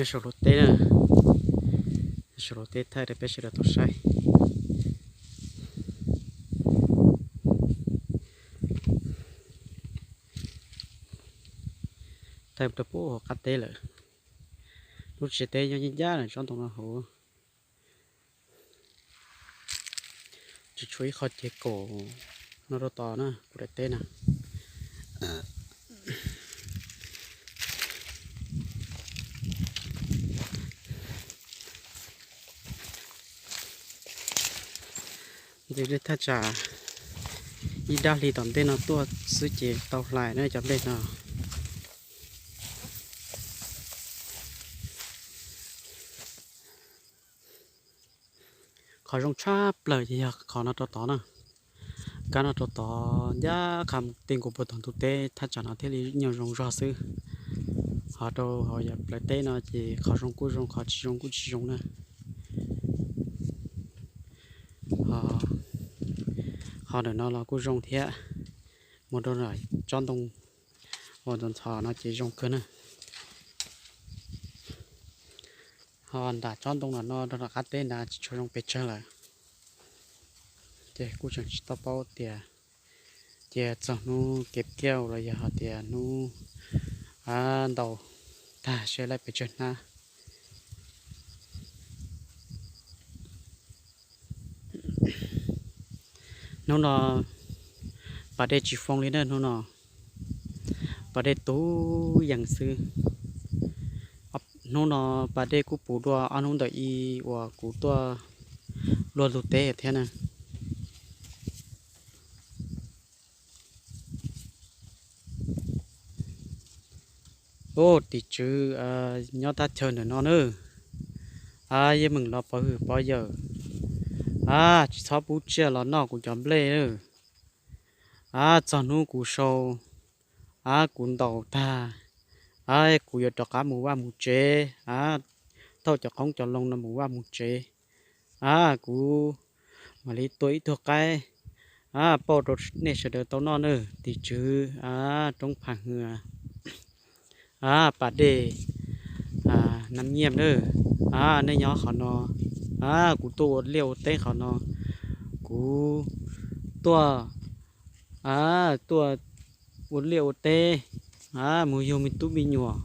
Saum luag teb na, saum luag teb thaij rau peb sawv daws tau saib. Thaij rau pem hauv qab teb lawm. Lub tsev teb nyob ncaj ncaj tsob ntoo no hauv. Tsis tshuav ib qho ces kaum no rau tod na, kuv daim teb na. Nce thaj tsam ib dab hli tom ntej no tuaj xwb ces tau hlais na cov nplej no. Qhov zoo tshaj plaws ces yog qhov no rau tod na. Kab no rau tod ncaj qha mus ti nkaus puag tom ntug teb thaj tsam no thiaj li nyuag zoo zog xwb. Ho rau hauv yam plawv teb no ces qhov zoo kuj zoo, qhov tsis zoo kuj tsis zoo na. Ho ntawm no los kuj zoo thiab, mus rau tsob ntoo uas ntxhov ntxhov no ces zoo kawg na. Ho nram tsob ntoo no no rau nram qab teb nrad tsis tshua zoo pes tsawg lawm. Ces kuj tseem tsis tau paub tias cia txog hnub kev kiaj los yog hais tias hnub ntaus tag seb laij pes tsawg hnab. Hnub no pas dej tsis foo li na, hnub no pas dej tu yees xwb. Hnub no pas dej kuj puv dua ob hnub ntawm i uas kuv tuaj luaj ntug teb thiab na. Ub, tim tswv nyob thaj chaw ntawm no na, yeej meem los pov hwm pov yawm, tsis txhob pub tsiaj los noj kuv cov nplej. Txog hnub kuv sau, kuv ntaus tag, kuv yuav rov qab mus vaj mus tsev, thauj cov qoob cov loo no mus vaj mus tsev. Kuv mam li tua ib tug qaib pauj rau nej sawv daws tau noj na. Tim tswv roob Phas Hwm, pas dej Nam Nyiaj na, nej nyob qhov no, kuv tuaj ua liaj ua teb qhov no, kuv tuaj tuaj ua liaj ua teb, mus yug me tub me nyuam.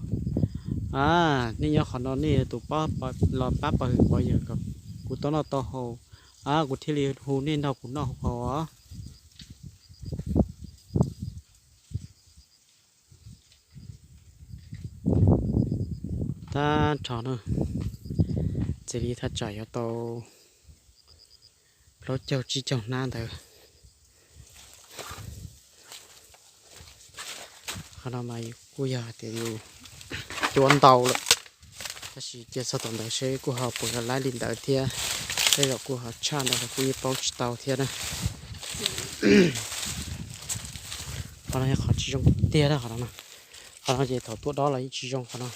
Nej nyob qhov no nej tus los pab pov hwm pov yawm kom kuv tau noj tau haus, kuv thiaj li hu nej nrog kuv noj haus os. Tag nrho na, txij li thaj tsam yuav tau plaub caug tsib caug hnab ntawd. Qhov no mas kuj yog hais tias yus cuab ntau lawm, tab sis cia txog thaum ntawd seb kuj ho puas yog laib li ntawd thiab, tej zaum kuj ho tshaj ntawd los kuj yeej paub tsis tau thiab na. Qhov no yog qhov tsis zoo tiag tiag na qhov no. Qhov no ces thaum tuaj dob los yeej tsis zoo qhov no.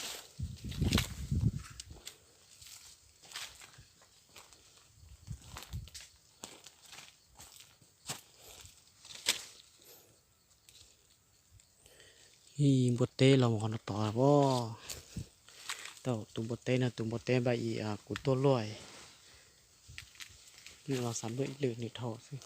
Ib npua teb los mus qhov no tod os. Tau tus npua teb no, tus npua teb npaj i kuv tuaj luaj, nws los xav luaj ib lwm nws dhau xwb.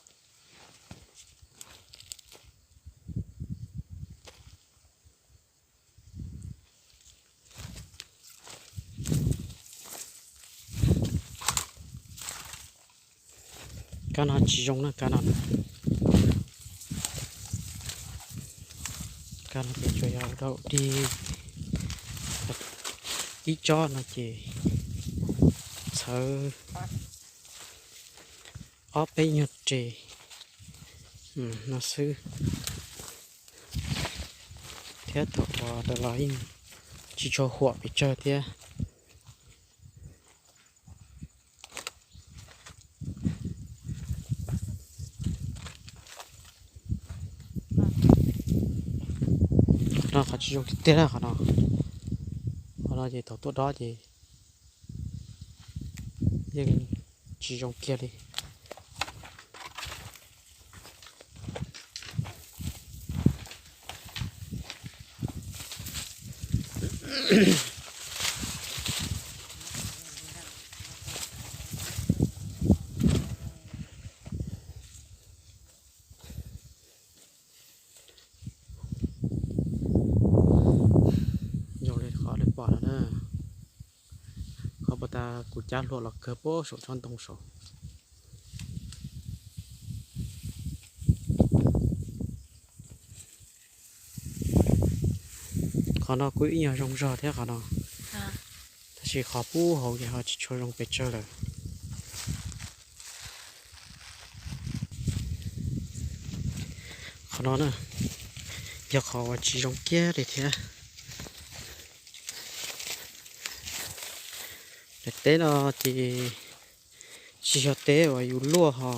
Kab no tsis zoo na, kab no, kab no ces tsuas yog ua dog ua dig, ib tsob no ces txhawv ob peb nyuag res no xwb, thiab thaum ua ntawd los yeej tsis tshua huam pes tsawg thiab. Qhov no qhov tsis zoo tiag tiag na qhov no. Qhov no ces thaum tuaj dob ces yeej tsis zoo kiag li. tas kuv cav hluas los kawg pem saum tsob ntoo saud. Qhov no kuj ib nyuag zoo zog thiab qhov no, tab sis qhov pub hauv ces ho tsis tshua zoo pes tsawg lawm. Qhov no na, yog qhov uas tsis zoo kiag li thiab. Daim teb no ces tsis yog teb uas yus luaj ho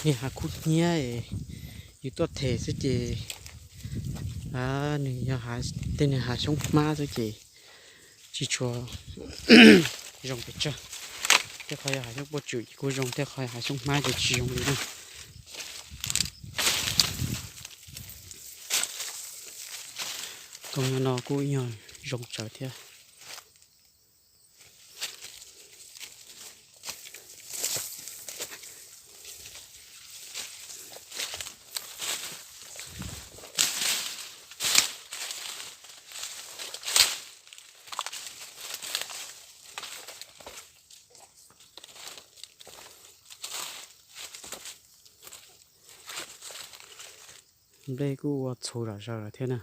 niag hav kub hnyiab es yus tuaj them xwb ces nws yog tej niag hav xyoob hmab xwb ces tsis tshua zoo pes tsawg. Tej qhov yog hav xyoob puaj tswm ces kuj zoo, tej qhov yog hav xyoob hmab ces tsis zoo li na. Koog no kuj ib nyuag zoo tsawv thiab. Nplej kuj ua txhuv zom zaws lawm thiab na.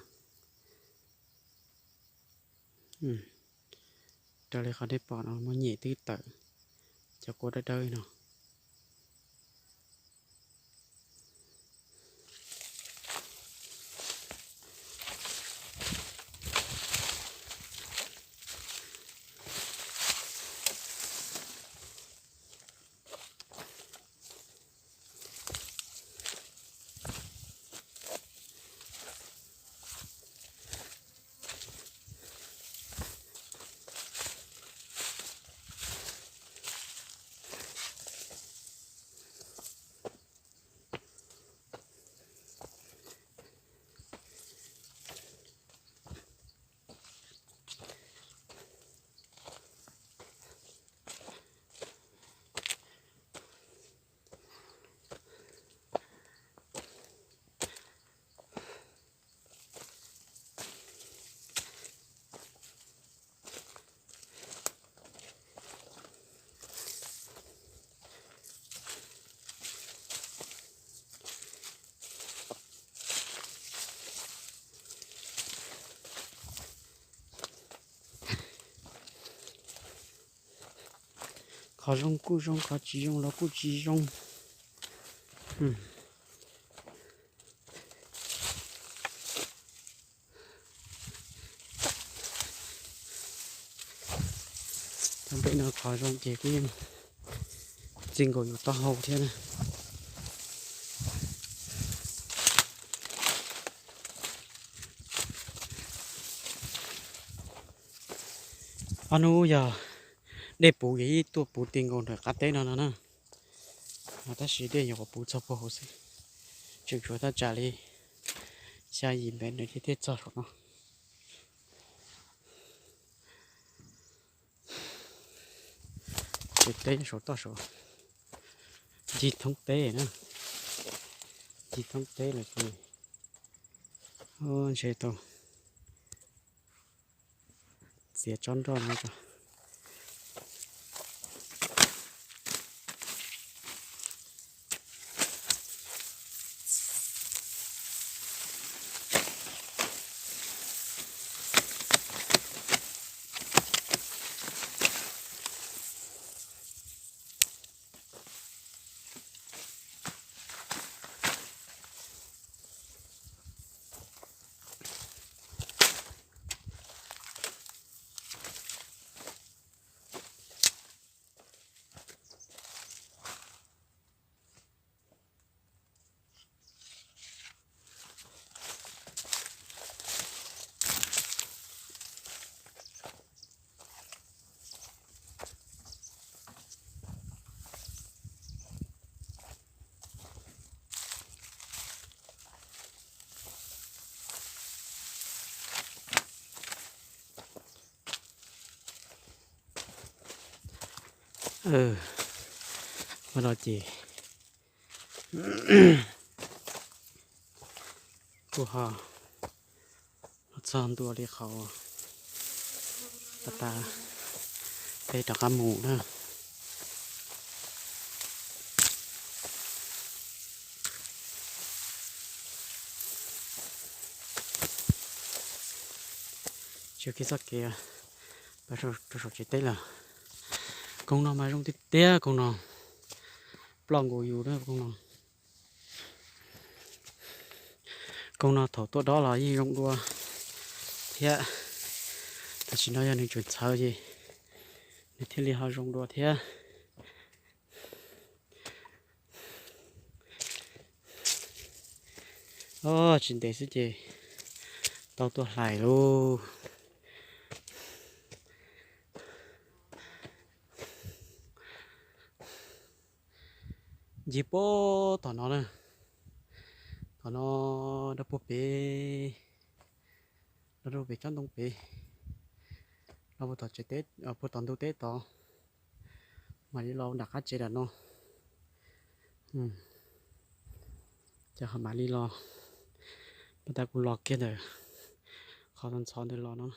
Raws li qhov nej pom no muaj nyem twb tawm cov kua dawb dawb no. Qhov zoo kuj zoo, qhov tsis zoo los kuj tsis zoo. Cov nplej no qhov zoo ces kuj yeej txi nkaus yus taub hau thiab na. Ob hnub yog dej puv ces ib tuaj puv ti nkaus nram qab teb no no na. Tab sis dej nyuam qhuav puv txog puag hauv xwb, tseem tshuav thaj tsam li xya yim mev nws thiaj txog saum no. Tsev teb saum toj saud, ncig thoob teb na, ncig thoob teb lawm ces ntshe tau txiav tsob nroj no. Ua no ces kuj ho txog ntua li qhov tas tas Peb rov qab mus na. Tsis kiv txoj kev rau saum tsev teb lawm. Koog no mas zoo tiag tiag, koog no ploj nkaus yus na koog no. Koog no thaum tuaj dob los yeej zoo dua thiab, tam sim no yog nws tseem txhawv ces nws thiaj li ho zoo dua thiab. Tsis ntev xwb ces tau tuaj hlais lauj. Ncig puag tom no na, tom no, rau puag pem, rau puag pem tsob ntoo pem, los puag tom tsev teb, puag tom ntug teb tod, mam li los nram qab tsev nram no. Ces ho mam li los, pas tas kuv los kiag ntawm qhov ntxhov ntawd los no.